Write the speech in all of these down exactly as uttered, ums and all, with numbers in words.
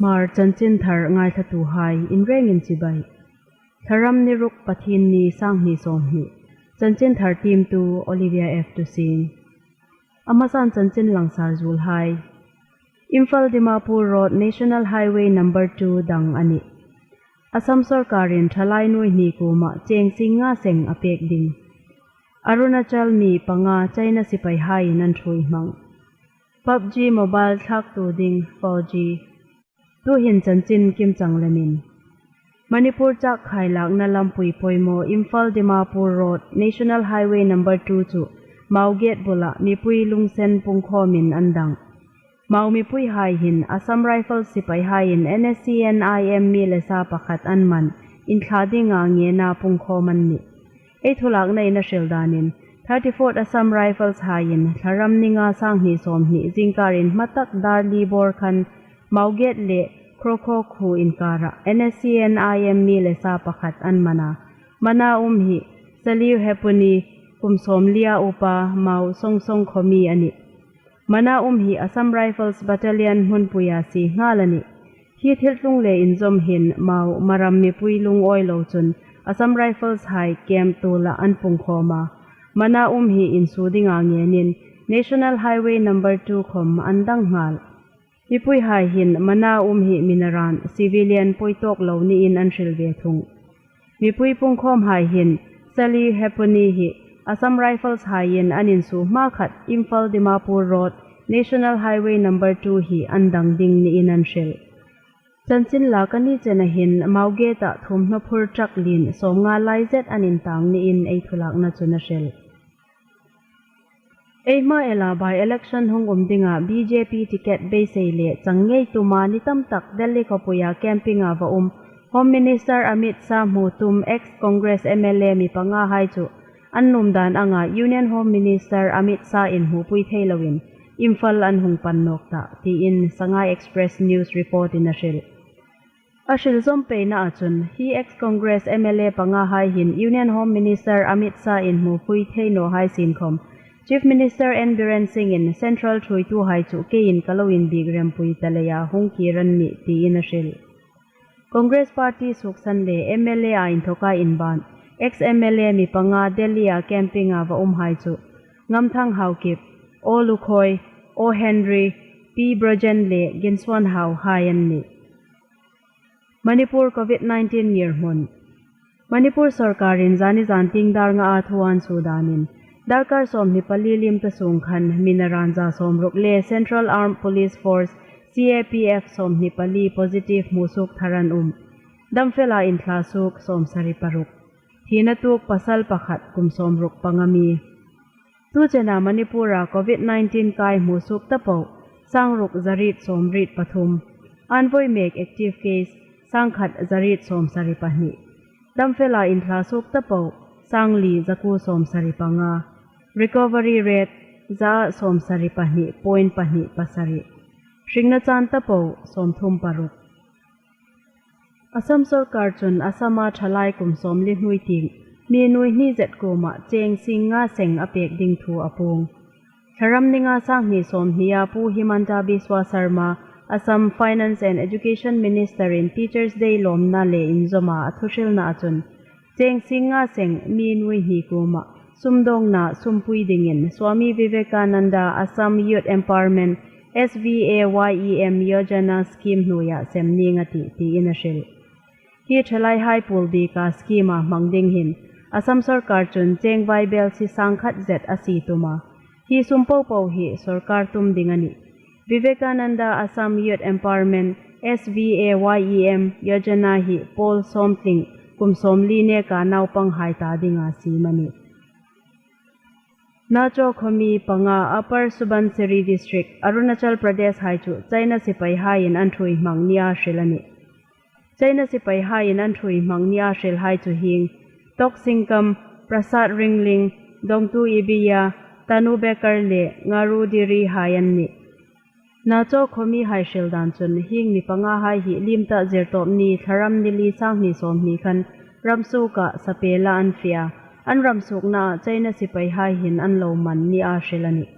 Hmar chanchinthar ngaithlatuhai inrengin chibai. Thlaram ni ruk, Pathienni, sanghni sawmhni. Chanchinthar tiemtu Olivia F Tusing. A hmasan chanchin langsar zuolhai. Imphal Dimapur Road National Highway number two dang a nih. Assam sawrkarin thalai nuoi hni kuoma cheng sing nga seng a pek ding. Arunachal mi panga China sipaihaiin an ṭhuoi hmang. PUBG Mobile thlaktu ding four G. Tuhin chanchin kimchang lemin. Manipur chak khai lakna lampui poimaw Imphal Dimapur Road National Highway number two chu Mau Gate bula mipui lungsen pungkhawmin an dang. Mau mipuihai hin Assam Rifles sipaihaiin N S C N I M mi le sa pakhat an man, inthla dinga ngena pungkhawm an nih. Ei thulaknain a hril danin, thirty-fourth Assam Rifles haiin Thlaram ni nga, sanghni sawmhni zingkarin hmatak dar li bawr khan Mau Gate le Krokho khuo inkara N S C N I M mi le sa pakhat an man a. Mana um hi Saliu Hepuni, kum sawmlia upa, Mau Songsong khuomi a nih. Mana um hi Assam Rifles Battalion hmunpuia sie nghal a nih. Hi thiltlung le inzawm hin Mau Maram mipui lungawi lo chun Assam Rifles hai camp tuolah an pungkhawm a. Mana um hi insuo dinga ngenin National Highway number two khawm an dang nghal. Mipuihai hin Mana um hi mi naran civilian pawi tawk lo niin an hril ve thung. Mipui pungkhawmhai hin Saliu Hepuni hi Assam Rifles haiin an insuo hmakhat Imphal Dimapur Road National Highway number two hi an dang ding niin an hril. Chanchin lak a ni chena hin Mau Gate-a thuomhnaw phur truck lien sawmnga lai zet an intang niin ei thulakna chun a hril. Eima ela by-election hung um dinga B J P ticket beisei le chang ngei tuma ni tam tak Delhi khawpuia camping-a va um Home Minister Amit Shah hmu tum ex-Congress M L A mi pangahai chu an nuom dan anga Union Home Minister Amit Shah-in hmupui thei loin Imphal an hung pan nawk tah, tiin Sangai Express News report-in a hril. A hril zawm peinaa chun, hi ex-Congress M L A pangahai hin Union Home Minister Amit Shah-in hmupui thei nawhai sien khawm, Chief Minister N Biren Singh-in Central thuoituhai chu keiin ka lo inbiek rempui ta leia hung kir an nih, tiin a hril. Congress Party suoksan le M L A-a inthoka inban, ex-M L A mi panga Delhi-a camping-a va umhai chu, Ngamthang Haokip, O Lukhoi, O Henry, P Brojen le Ginsuan Hau hai an nih. Manipur COVID nineteen ngirhmun. Manipur sawrkarin zani zantieng dar ngaa thu an suo danin, darkar sawmhni pali liem ta sung khan mi naran za sawmruk le Central Armed Police Force, C A P F, sawmhni pali positive hmusuok thar an um. Damfela inthla suok sawmsari paruk. Thina tuok pasal pakhat, kum sawmruk panga mi. Tu chena Manipur-a COVID nineteen kai hmusuok ta po, sangruk zariet sawmriet pathum. An vawi mek active case, sangkhat zariet sawmsari pahni. Damfela inthla suok ta po, sangli zakuo sawmsari panga. Recovery rate, za sawmsari pahni point pahni pasari. Hringna chan ta po, sawmthum paruk. Assam sawrkar chun Assam-a thalai kum sawmli hnuoi tieng, mi nuoi hni zet kuoma cheng sing nga seng a pek ding thu a puong. Thlaram ni nga, sanghni sawmhnia Pu Himanta Biswa Sarma, Assam Finance and Education Minister-in Teachers' Day lawmna le inzawma a thuhrilnaa chun, cheng sing nga seng mi nuoi hni kuoma sumdawngna sumpui dingin Swami Vivekananda Assam Youth Empowerment, S V A Y E M Yojana scheme hnuoia sem ning a tih, tiin a hril. Hi thalaihai puol bieka scheme-a hmang ding hin Assam sawrkar chun cheng vaibelchhe sangkhat zet a sie tum a. Hi sum popo hi sawrkar tum ding a nih. Vivekananda Assam Youth Empowerment, S V A Y E M, Yojana hi pawl sawmtling, kum sawmli neka naupanghai ta dinga siem a nih. Nacho khuomi panga, Upper Subansiri District, Arunachal Pradesh hai chu China sipaihaiin an ṭhuoi hmang nia hril a nih. China sipaihaiin an ṭhuoi hmang nia hrilhai chu hieng Tok Singkam, Prasad Ringling, Dongtu Ibiya, Tanu Bekar le Ngaru Diri hai an nih. Nacho khuomihai hril dan chun hieng mi pangahai hi liem ta Zirtawpni, Thlaram ni li, sanghni sawmhni khan ram suoka Sapela an fie a. An ram suoknaa China sipaihai hin an lo man nia hril a nih.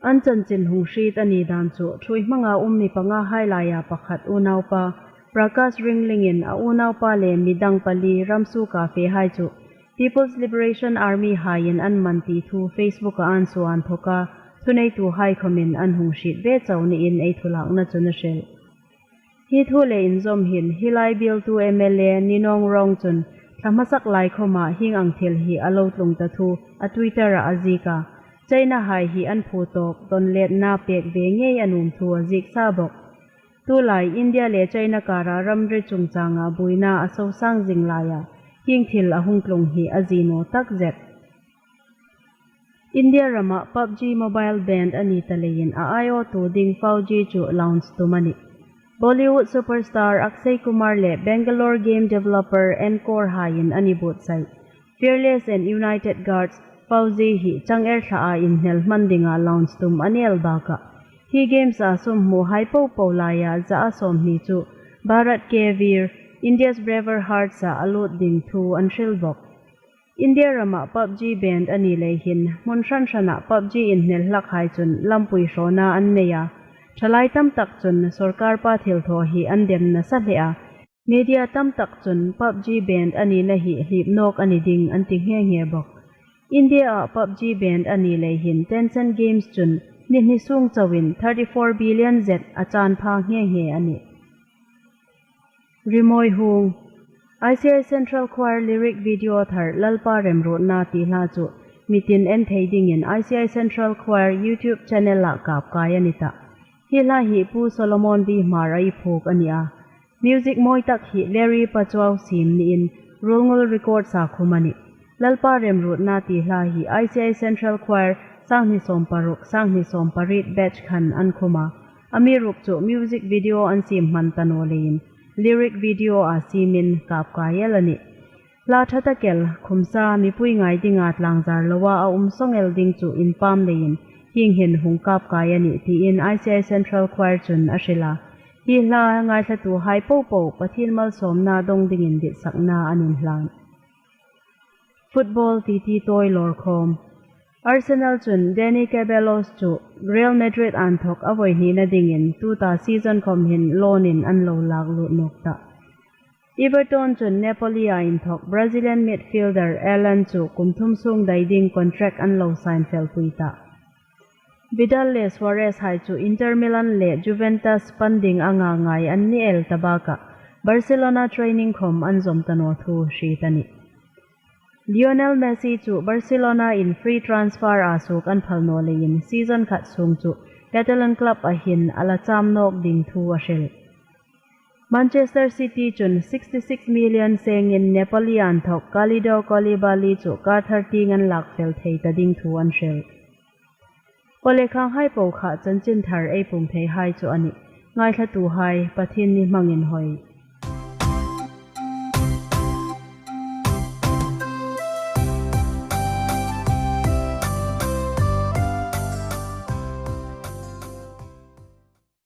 An chanchin hung hriet a ni dan chu ṭhuoi hmanga um mi pangahai laia pakhat unaupa Prakash Ringlingin a unaupa le midang pali ram suoka fehai chu People's Liberation Army haiin an man ti thu Facebook-a an suo inthawka thuneituhai khawmin an hung hriet ve chau niin ei thulakna chun a hril. Hi thu le inzawm hin hi lai bialtu M L A Ninong Rong chun thla hmasak lai khawma hieng ang thil hi a lo tlung ta thu a Twitter-a a ziek a, China hai hi an phu tawk dawn letna pek ve ngei a nuom thu a ziek sa bawk. Tulai India le China kara ramri chungchanga buoina a sosang zing laia hieng thil a hung tlung hi a zie naw tak zet. India rama PUBG mobile banned a ni ta leiin a aiawtu ding PUBG chu launch tum a nih. Bollywood superstar Akshay Kumar le Bangalore game developer Encore haiin an buotsai Fearless and United Guards PUBG hi chang er thlaa inhnel hman dinga launch tum a ni el bakah hi games-a sum hmuhai popo laia zaa sawmhni chu Bharat Ke Veer, India's Braver Hearts-a a lut ding thu an hril bawk. India rama PUBG banned a ni lei hin hmun hran hrana PUBG inhnel hlakhai chun lampui hrawna an nei a, ṭhalai tam tak chun sawrkar pa thilthaw hi an dem nasa hle a, media tam tak chun PUBG banned a nina hi hlip nawk a ni ding an ti nghe nghe bawk. India-a PUBG banned a ni lei hin Tencent Games chun ni hni sung chauin thirty four billion zet a chan pha nghe nghe a nih. Rimawi hung. I C I Central Choir lyric video thar Lalpa Remruotna ti hla chu mitin en thei dingin I C I Central Choir YouTube channel-a kap kai a ni ta. Hi hla hi Pu Solomon V Hmar-a phuok a ni a. Music mawi tak hi Larry Pachuau siem niin Ruolngul Records-a khum a nih. Lalpa Remruotna ti hla hi I C I Central Choir sanghni sawmparuk, sanghni sawmpariet batch khan an khum a. Amiruokchu music video an siem hman ta naw leiin lyric video-a siemin kap kai el a nih. Hla ṭha tak el, khumsa mipui ngai dinga tlangzar loa a um sawng el ding chu inpam leiin hieng hin hung kap kai a nih tiin I C I Central Choir chun a hril a. Hi hla ngaithlatuhai popo Pathien malsawmna dong dingin ditsakna an inhlan. Football titi tawi lawr khawm. Arsenal chun Dani Ceballos chu Real Madrid inthawk a vawi hnina dingin tuta season khawm hin loan-in an lo lak lut nawk ta. Everton chun Napoli-a inthawk Brazilian midfielder Allan chu kum thum sung dai ding contract an lo sign felpui ta. Vidal le Suarez hai chu Inter Milan le Juventus pan ding anga ngai an ni el ta bakah Barcelona training khawm an zawm ta naw thu hriet a nih. Lionel Messi chu Barcelona-in free transfer-a suok an phal naw leiin season khat sung chu Catalan club-a hin a la cham nawk ding thu a hril. Manchester City chun sixty six million sengin Napoli inthawk Kalidou Koulibaly chu kar thar tieng an lak fel thei ta ding thu an hril. Aw le, khanghai po kha chanchin thar ei puong theihai chu a nih. Ngaithlatuhai, Pathien ni hmangin hoi.